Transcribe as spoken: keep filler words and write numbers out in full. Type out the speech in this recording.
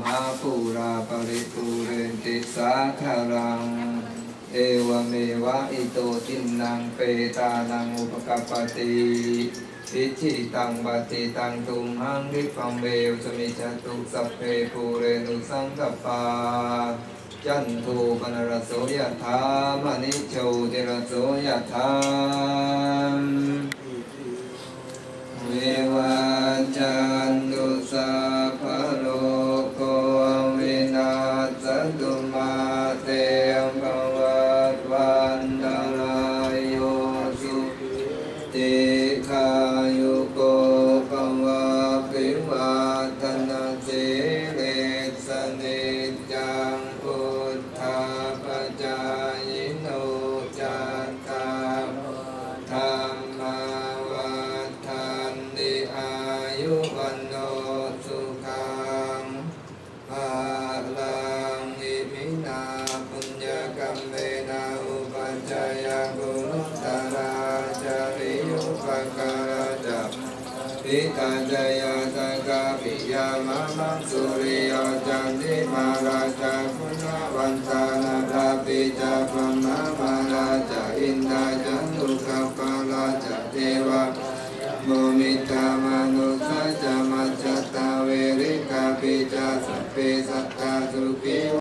Pūrā paripūrenti sāgaraṃ. Evameva ito dinnaṃ petānaṃ upakappati. Icchitaṃ patthitaṃ tumhaṃ khippameva samijjhatu, sabbe pūrentu saṅkappā, cando paṇṇaraso yathā, maṇi jotiraso yathā. Vivajjantu sabbarogo vinassatu, mā te bhavatvantarāyo sukhī dīghāyuko bhava. Abhivādanasīlissa niccaṃ vuḍḍhāpacāyino, cattāro dhammā vaḍḍhanti, āyu vaṇṇo sukhaṃ balaṃ. Iminā puññakammena upajjhāyā guṇuttarā ācariyūpakārā ca, mātā pitā ca ñātakā piyā mamaṃ, suriyo candimā rājā guṇavantā narāpi ca, brahmamārā ca indā ca lokapālā ca devā yamo mittā manussā ca majjhattā verikāpi ca, sabbe sattā sukhī